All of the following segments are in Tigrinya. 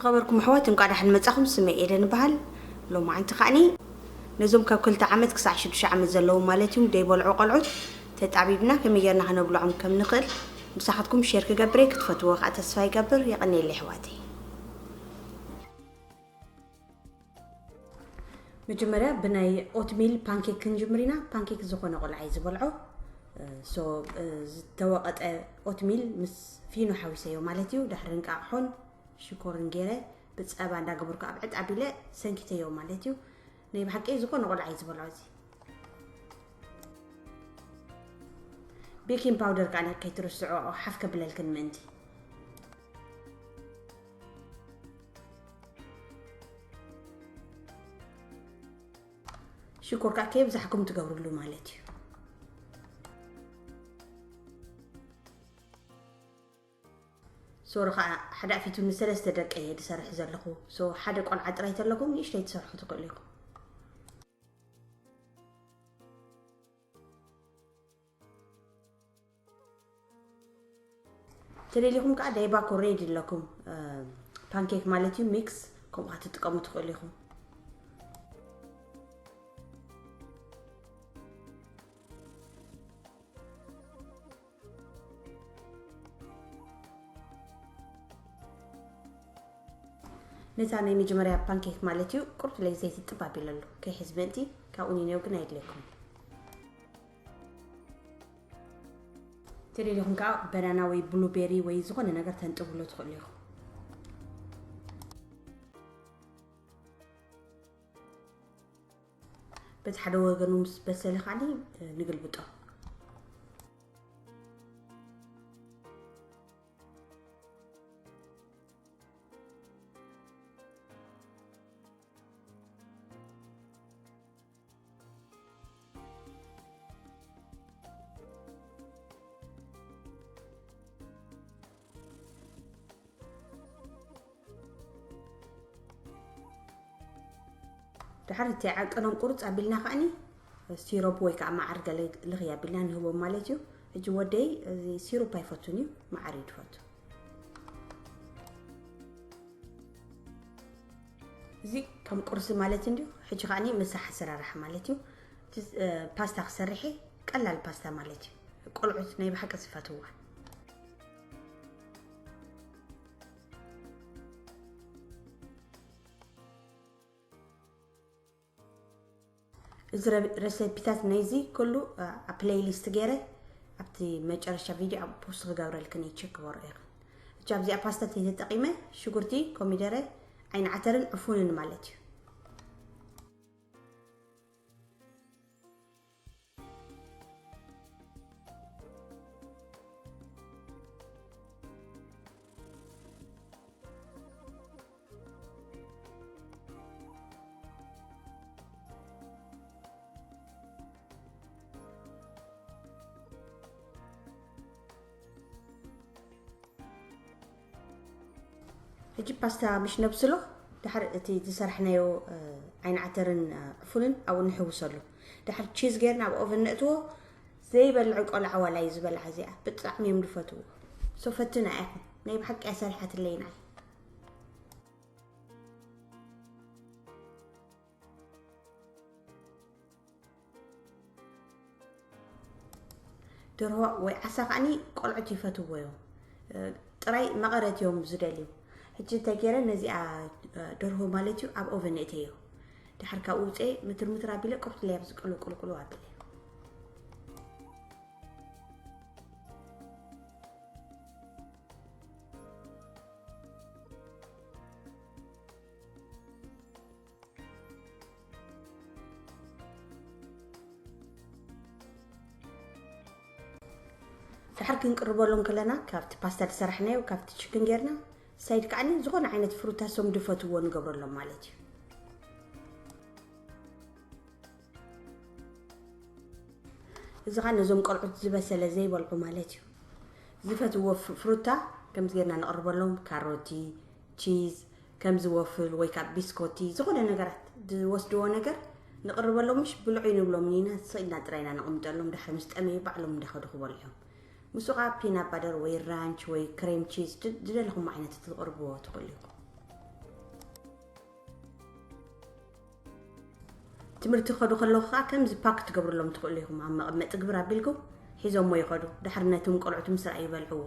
ዝኸበርኩም ኣሕዋት፣ እንቋዕ ደሓን መጻኹም። ስመይ ኤደን እበሃል። ሎማዓንቲ ከዓኒ ነዞም ካብ ክልተ ዓመት ክሳዕ ሽዱሽተ ዓመት ዘለዉ ማለት እዩ፣ ደይበልዑ ቆልዑት ተጣቢብና ከመይ ጌርና ከነብልዖም ከም ንኽእል ምሳኻትኩም ሼር ክገብር እየ። ክትፈትዎ ከኣ ተስፋ ይገብር። የቐንየለይ ኣሕዋተይ። መጀመርያ ብናይ ኦትሚል ፓንኬክ ክንጅምር ኢና። ፓንኬክ ዝኾነ ቆልዓ እዩ ዝበልዖ። እ፣ ሶ፣ እ፣ ዝተወቐጠ ኦትሚል ምስ ፊኖ ሓዊሰዮ ማለት እዩ። ድሕሪ እንቃቕሖን ሽኮርን ገይረ ብጸባ እንዳገበርኩ ኣብ ዕጥ ኣቢለ ሰንኪተዮ ማለት እዩ። ናይ ብሓቂ ዝኾነ ቆልዓ እዩ ዝበልዖ እዚ። ቤኪንግ ፓውደር ከኣ ከይትርስዖ፣ ሓፍ ከብለልክን ምእንቲ። ሽኮር ከኣ ከየብዛሕኩም ትገብርሉ ማለት እዩ። ሶሪ ከኣ ሓዳፊቱ ንሰለስተ ደቂ እየ ዝሰርሕ ዘለኹ። ሶ ሓደ ቆልዓ ጥራይ ተለኩም ንእሽተይ ትሰርሑ ትኽእሉ ኢኹም። ተደሊኹም ከኣ ዳይባኮ ሬዲ ኣለኩም፣ እ፣ ፓንኬክ ማለት እዩ፣ ሚክስ ከምኡ ከኣ ትጥቀሙ ትኽእሉ ኢኹም። ነታ ናይ መጀመርያ ፓንኬክ ማለት እዩ፣ ቁርጥለይ ዘይቲ ጥብ ኣቢለሉ ከይሕዝ ምእንቲ፣ ካብኡ ኒነዮ ግን ኣየድልየኩም። ተደሊኹም ከኣ በናና ወይ ብሉቤሪ ወይ ዝኾነ ነገር ተንጥብሉ ትኽእሉ ኢኹም። በቲ ሓደ ወገኑ ምስ በሰለ ከዓኒ ንግልብጦ። ድሓር እቲ ዓቀኖም ቁርጽ ኣቢልና ከዓኒ ሲሮፕ ወይ ከዓ መዓር ገለ ልኽይ ኣቢልና ንህቦም ማለት እዩ። ሕጂ ወደይ እዚ ሲሮፕ ኣይፈቱን እዩ፣ መዓር እዩ ዝፈቱ። እዚ ከም ቁርሲ ማለት እንድዩ። ሕጂ ከዓኒ ምሳሕ ኣሰራርሓ ማለት እዩ። እቲ፣ እ፣ ፓስታ ክሰርሕ እየ። ቀላል ፓስታ ማለት እዩ። ቆልዑት ናይ ብሓቂ ዝፈትዋ። እዚ ረ-፣ ረሰፒታት ናይዚ ኩሉ፣ እ፣ ኣብ ፕሌይሊስት ገይረ ኣብቲ መጨረሻ ቪድዮ ኣብ ፖስት ክገብረልክን እየ፣ ቸክ ክበሮ ኢኽን። እቻ ኣብዚኣ ፓስታ ተጠቂመ ሽጉርቲ፣ ኮሚደረ፣ ዓይኒ ዓተርን ዕፉንን ማለት እዩ። ሕጂ ፓስታ ምሽ ነብስሎ፣ ድሓር እቲ ዝሰርሕናዮ፣ እ፣ ዓይኒ ዓተርን፣ እ፣ ዕፉንን ኣብኡ ንሕውሰሉ። ድሓር ቺዝ ጌርና ኣብ ኦቨን ነእትዎ። ዘይበልዕ ቆልዓ ዋላ እዩ ዝበልዓ እዚኣ። ብጣዕሚ እዮም ዝፈትዎ። ሶ ፈትና ኢኹም። ናይ ብሓቂ እያ ሰሪሓትለይ ንዓይ። ደርሆ ወይ ዓሳ ከዓኒ ቆልዑት ይፈትዎ እዮም። እ፣ ጥራይ መቐረት እዮም ዝደልዩ። ሕጂ እንታይ ገይረ ነዚኣ፣ እ፣ ደርሆ ማለት እዩ ኣብ ኦቨን እእተዮ። ድሓር ካብኡ ውፅኤ ምትር ምትር ኣቢለ ቁርጥለይ ኣብዚ ቅሉ ቅሉ ቅሉ ኣቢለ። ድሓር ክንቅርበሎም ከለና ካብቲ ፓስታ ዝሰራሕናዮ ካብቲ ችክን ጌርና ሳይድ ከዓኒ ዝኾነ ዓይነት ፍሩታ ሶም ዝፈትዎ ንገብረሎም ማለት እዩ። እዚ ኸዓ ነዞም ቆልዑት ዝበሰለ ዘይበልዑ ማለት እዩ። ዝፈትዎ ፍ-፣ ፍሩታ ከምዚ ጌርና ነቕርበሎም፣ ካሮቲ፣ ቺዝ፣ ከምዚ ወፍል ወይ ካብ ቢስኮቲ፣ ዝኾነ ነገራት ዝወስድዎ ነገር ንቕርበሎም፣ ምሽ ብልዑ ንብሎም ኢና፣ ስቕ ኢልና ጥራይ ኢና ነቕምጠሎም፣ ድሕሪ ምስ ጠመዩ ባዕሎም እንዳኸዱ ክበልዑ እዮም። ምስኡ ኸዓ ፒናት ባደር ወይ ራንች ወይ ክሬም ቺዝ፣ ድ-፣ ዝደለኹም ዓይነት ክትቕርብዎ ትኽእሉ ኢኹም። ትምህርቲ ክኸዱ ከለኹ ከዓ ከምዚ ፓክ ትገብርሎም ትኽእሉ ኢኹም። ኣብ መቐመጢ ግብር ኣቢልኩም ሒዞሞ ይኸዱ። ድሕሪ ነቶም ቆልዑት ምስ ረኣዩ ይበልዕዎ።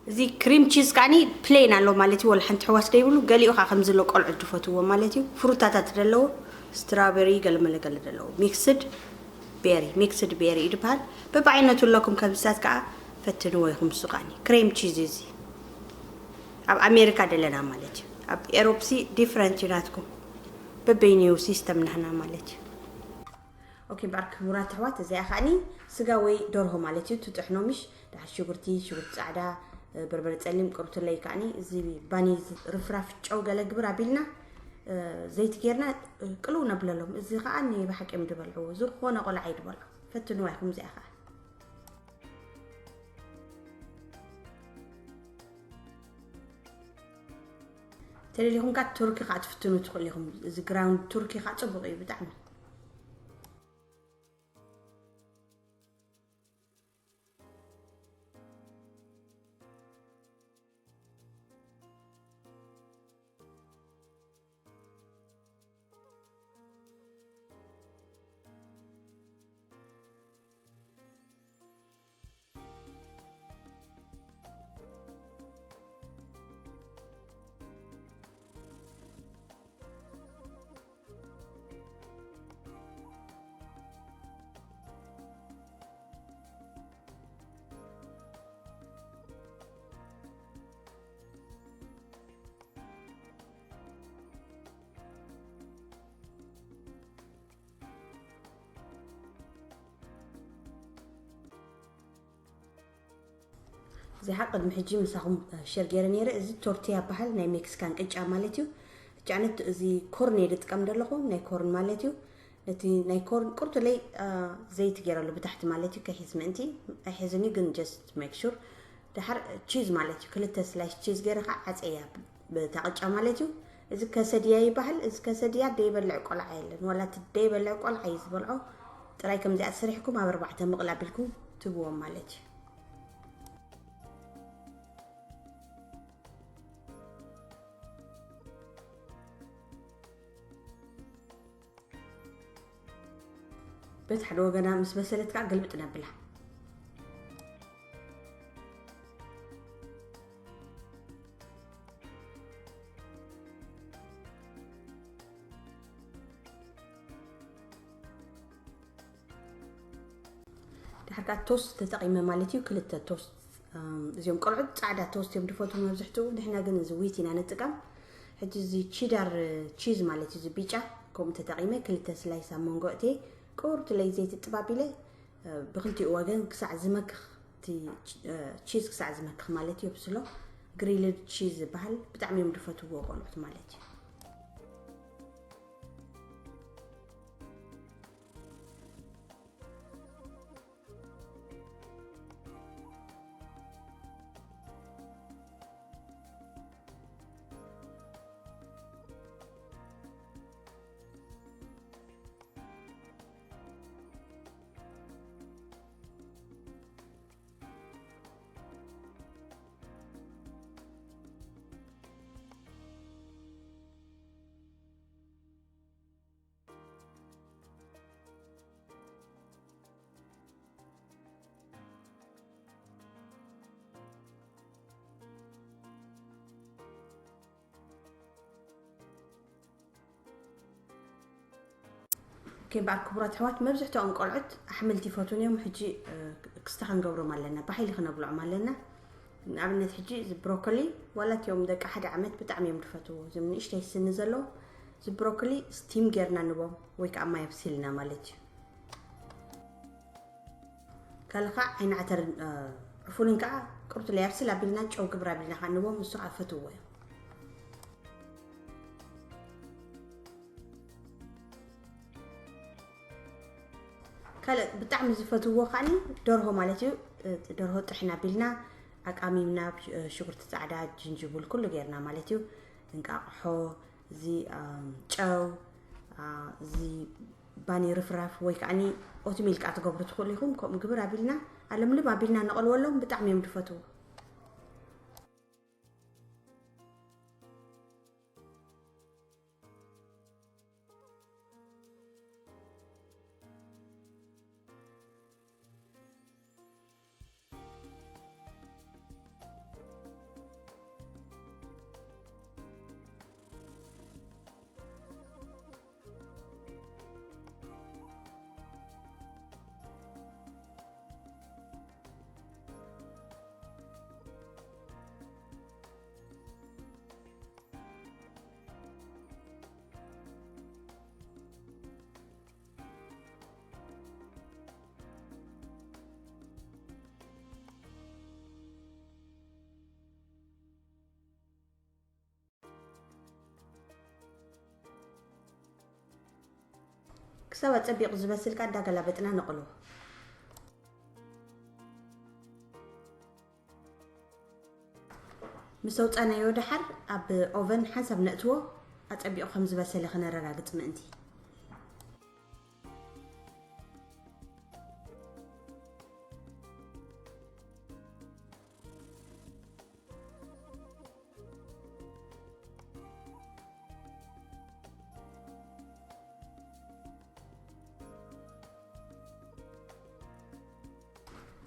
እዚ ክሪም ቺዝ ከዓኒ ፕሌን ኣሎ ማለት እዩ፣ ወላ ሓንቲ ሕዋስ ደይብሉ። ገሊኡ ከዓ ከምዚ ኣሎ፣ ቆልዑት ዝፈትዎ ማለት እዩ። ፍሩታታት ዘለዎ፣ ስትራበሪ፣ ገለመለ ገለ ዘለዎ፣ ሚክስድ ቤሪ፣ ሚክስድ ቤሪ እዩ ዝበሃል። በብዓይነቱ ኣለኩም። ከምዚታት ከዓ ፈትንዎ ኢኹም። እሱ ከዓኒ ክሬም ቺዝ እዩ። እዚ ኣብ ኣሜሪካ ደለና ማለት እዩ። ኣብ ኤሮፕሲ ዲፍረንት እዩ ናትኩም። በበይኑ እዩ ሲስተም ናህና ማለት እዩ። ኦኬ፣ እምበኣር ክቡራት ኣሕዋት፣ እዚኣ ከዓኒ ስጋ ወይ ደርሆ ማለት እዩ። ትጥሕኖ ምሽ፣ ድሓር ሽጉርቲ፣ ሽጉርቲ ጻዕዳ፣ በርበረ ጸሊም፣ ቅርቱለይ ከዓኒ እዚ ባኒ፣ ርፍራፍ ጨው ገለ ግብር ኣቢልና፣ ዘይቲ ጌርና ቅልው ነብለሎም። እዚ ከዓኒ ብሓቂ እዮም ዝበልዕዎ። ዝኾነ ቆልዓ እዩ ዝበልዖ። ፈትንዋ ኢኹም እዚኣ ከኣ። ተደሊኹም ከኣ ቱርኪ ከኣ ትፍትኑ ትኽእሉ ኢኹም። እዚ ግራውንድ ቱርኪ ከኣ ጽቡቕ እዩ ብጣዕሚ። እዚኣ ቅድሚ ሕጂ ምሳኹም ሸር ገይረ ነይረ። እዚ ቶርቲያ ይበሃል፣ ናይ ሜክሲካን ቅጫ ማለት እዩ። እቲ ዓይነት እዚ ኮርን እየ ዝጥቀም ዘለኹ፣ ናይ ኮርን ማለት እዩ። ነቲ ናይ ኮርን ቁርቱለይ፣ አ፣ ዘይቲ ገይረሉ ብታሕቲ ማለት እዩ፣ ከይሕዝ ምእንቲ። ኣይሕዝን እዩ ግን just make sure። ደሓር ቺዝ ማለት እዩ፣ ክልተ ስላይስ ቺዝ ገይረ ከዓ ዓፀያ ብታ ቅጫ ማለት እዩ። እዚ ከሰድያ ይበሃል። እዚ ከሰድያ ደይበልዕ ቆልዓ የለን፣ ዋላ እቲ ደይበልዕ ቆልዓ እዩ ዝበልዖ። ጥራይ ከምዚኣ ሰሪሕኩም ኣብ ኣርባዕተ ምቕል ኣቢልኩም ትብዎም ማለት እዩ። በቲ ሓደ ወገና ምስ በሰለት ከዓ ግልብጥ ነብላ። ድሓር ከዓ ቶስት ተጠቒመ ማለት እዩ። ክልተ ቶስት፣ እም፣ እዚኦም ቆልዑት ፃዕዳ ቶስት እዮም ዝፈትዉ መብዝሕትኡ። ንሕና ግን እዚ ዊት ኢና ንጥቀም። ሕጂ እዚ ቺዳር ቺዝ ማለት እዩ፣ እዚ ቢጫ፣ ከምኡ ተጠቒመ ክልተ ስላይስ ኣብ መንጎ እቴ ቁርቱለይ ዘይቲ ጥባብ ኢለ፣ እ፣ ብክልቲኡ ወገን ክሳዕ ዝመክኽ፣ እቲ ቺ-፣ እ፣ ቺዝ ክሳዕ ዝመክኽ ማለት እዩ። ብስሎ ግሪልድ ቺዝ ዝበሃል ብጣዕሚ እዮም ዝፈትውዎ ቆልዑት ማለት እዩ። ኦኬ፣ እምበኣር ክቡራት ኣሕዋት፣ መብዝሕትኦም ቆልዑት ኣሕምልቲ ይፈትዉን እዮም። ሕጂ፣ እ፣ ክስተ ክንገብሮም ኣለና፣ ብሓይሊ ክነብልዖም ኣለና። ንኣብነት፣ ሕጂ እዚ ብሮኮሊ፣ ዋላ እቲኦም ደቂ ሓደ ዓመት ብጣዕሚ እዮም ዝፈትውዎ። እዞም ንእሽተይ ስኒ ዘለዎም፣ እዚ ብሮኮሊ ስቲም ጌርና ንቦም፣ ወይ ከዓ ማይ ኣብሲልና ማለት እዩ። ካልእ ከዓ ዓይኒ ዓተር፣ እ፣ ዕፉንን ከዓ ቁርቱለይ ኣብስል ኣቢልና፣ ጨው ግብር ኣቢልና ከዓ ንቦም፣ ንሱ ከዓ ፈትውዎ እዮም። ኦኬ፣ ካልእ ብጣዕሚ ዝፈትዎ ከዓኒ ደርሆ ማለት እዩ። ደርሆ ጥሕና ኣቢልና ኣቃሚምና፣ ሽጉርቲ ጻዕዳ፣ ጅንጅብል ኩሉ ጌርና ማለት እዩ። እንቃቕሖ፣ እዚ ጨው፣ እዚ ባኒ ርፍራፍ ወይ ከዓኒ ኦትሚል ከኣ ትገብሩ ትኽእሉ ኢኹም። ከምኡ ግብር ኣቢልና ኣለምልም ኣቢልና ነቐልወሎም፣ ብጣዕሚ እዮም ዝፈትዎ። ክሳብ ኣጸቢቑ ዝበስል ከኣ እንዳገላበጥና ነቕሎ። ምስ ኣውጻናዮ ደሓር ኣብ ኦቨን ሓንሳብ ነእትዎ፣ ኣጸቢቑ ከም ዝበሰለ ከነረጋግጽ ምእንቲ።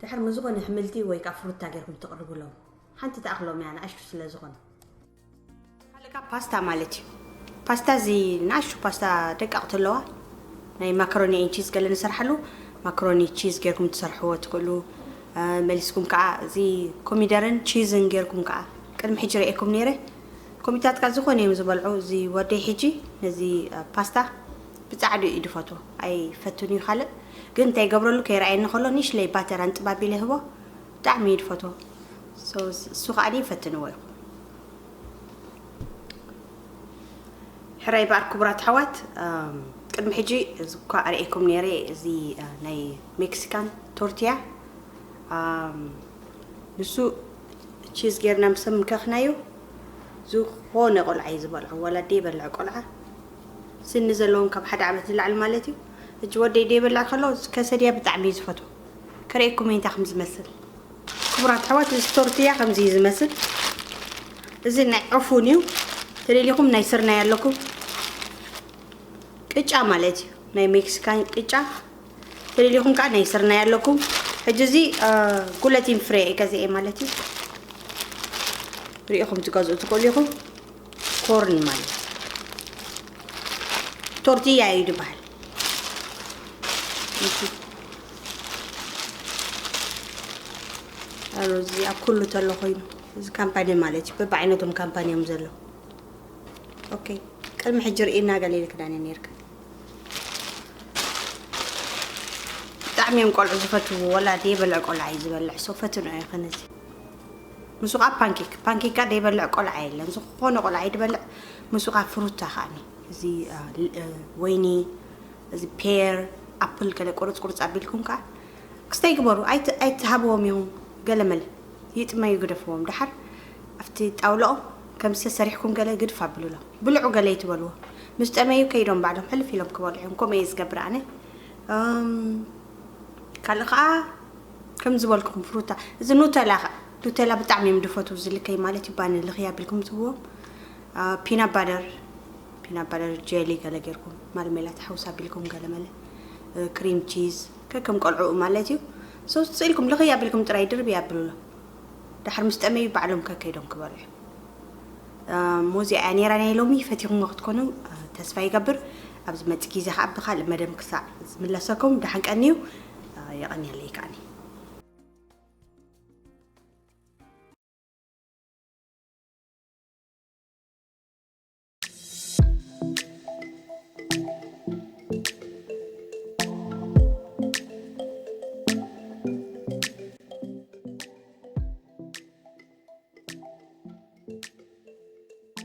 ድሕር ምስ ዝኾነ ኣሕምልቲ ወይ ከዓ ፍሩታ ጌርኩም ትቕርብሎም። ሓንቲ ትኣኽሎም እያ፣ ንኣሽቱ ስለ ዝኾነ። ካልእ ከዓ ፓስታ ማለት እዩ። ፓስታ እዚ ንኣሽቱ ፓስታ ደቃቕ ተለዋ ናይ ማካሮኒ ኤን ቺዝ ገለ ንሰርሓሉ፣ ማካሮኒ ቺዝ ጌርኩም ትሰርሕዎ ትኽእሉ። እ፣ መሊስኩም ከዓ እዚ ኮሚደርን ቺዝን ጌርኩም ከዓ ቅድሚ ሕጂ ርእየኩም ነይረ። ኮሚታትካ ዝኾነ እዮም ዝበልዑ። እዚ ወደይ ሕጂ ነዚ፣ እ፣ ፓስታ ብጻዕዱ እዩ ድፈትዎ። ኣይፈቱን እዩ ካልእ። ግን እንታይ ይገብረሉ ከይረኣየኒ ከሎ ንእሽለይ ባተር ኣንጥባቢለ ህቦ። ብጣዕሚ እዩ ድፈትዎ። So፣ እሱ ከዓ ይፈትንዎ ኢኹም። ሕራይ በኣር ክቡራት ኣሕዋት፣ እም፣ ቅድሚ ሕጂ እዚ እኳ ኣርእየኩም ነይረ፣ እዚ፣ እ፣ ናይ ሜክሲካን ቶርቲያ፣ እም፣ ንሱ ቺዝ ጌርና ምስ ኣምከኽናዮ፣ ዝኾነ ቆልዓ እዩ ዝበልዖ፣ ዋላ ደይበልዕ ቆልዓ፣ ስኒ ዘለዎም ካብ ሓደ ዓመት ንላዕሊ ማለት እዩ። ሕጂ ወደይ ደይበልዕ ከሎ፣ ከሰድያ ብጣዕሚ እዩ ዝፈትዎ። ከርእየኩም እንታይ ከም ዝመስል። ክቡራት ኣሕዋት፣ እዚ ቶርቲያ ከምዚ እዩ ዝመስል። እዚ ናይ ዕፉን እዩ። ተደሊኹም ናይ ስርናይ ኣለኩም። ቅጫ ማለት እዩ። ናይ ሜክሲካን ቅጫ። ተደሊኹም ከዓ ናይ ስርናይ ኣለኩም። ሕጂ እዚ፣ እ፣ ጉለቲን ፍሬ እየ ገዚኤ ማለት እዩ። ርኢኹም ትገዝኡ ትኽእሉ ኢኹም። ኮርን ማለት እዩ። ቶርቲያ እዩ ዝበሃል። ኣሮ እዚ ኣብ ኩሉ ተሎ ኮይኑ፣ እዚ ካምፓኒ ማለት እዩ። በብዓይነቶም ካምፓኒ እዮም ዘለዉ። ኦኬ፣ ቅድሚ ሕጂ ርኢና ገለ ኢልክዳኒ ነይርካ። ብጣዕሚ እዮም ቆልዑ ዝፈትዉ፣ ወላ ደይበልዕ ቆልዓ እዩ ዝበልዕ። ሶ ፈትንኦ ኢኽን እዚ። ምስኡ ከዓ ፓንኬክ፣ ፓንኬክ ከዓ ደይበልዕ ቆልዓ የለን። ዝኾነ ቆልዓ እዩ ዝበልዕ። ምስኡ ከዓ ፍሩታ ከዓኒ፣ እዚ፣ እ፣ ል-፣ እ፣ ወይኒ፣ እዚ ፔር፣ ኣፕል ገለ ቁርጽ ቁርጽ ኣቢልኩም ከዓ ክስታይ ግበሩ። ኣይት-፣ ኣይትሃብዎም ኢኹም። ገለመለ ይጥመዩ ግደፍዎም። ደሓር ኣብቲ ጣውላኦም ከም ዝተሰሪሕኩም ገለ ግድፍ ኣብሉሎም። ብልዑ ገለ ይትበልዎ። ምስ ጠመዩ ከይዶም ባዕሎም ሕልፍ ኢሎም ክበልዑ እዮም። ከምኡ እየ ዝገብር ኣነ። እም፣ ካልእ ኸዓ ከም ዝበልኩኹም ፍሩታ፣ እዚ ኑተላ ኸ-፣ ኑተላ ብጣዕሚ እዮም ዝፈትዉ። ዝልከይ ማለት እዩ፣ ባኒ ልኽይ ኣቢልኩም ትህብዎም። አ፣ ፒናት ባደር፣ ፒናት ባደር ጀሊ ገለ ጌርኩም፣ ማርሜላ ተሓውስ ኣቢልኩም ገለ መለ፣ እ፣ ክሪም ቺዝ፣ ከከም ቆልዕኡ ማለት እዩ። ሶ ስኢልኩም ልኽይ ኣቢልኩም ጥራይ ድርብ ኣቢሉሎም። ደሓር ምስ ጠመዩ ባዕሎም ከከይዶም ክበልዑ። እ፣ ሞዚኣ እያ ነይራ ናይ ሎሚ፣ ፈቲኹሞ ክትኮኑ፣ እ፣ ተስፋ ይገብር። ኣብ ዝመጽእ ግዜ ኸዓ ብኻልእ መደብ ክሳዕ ዝምለሰኩም ደሓን ቀንዩ። እ፣ የቐንየለይ ከዓኒ።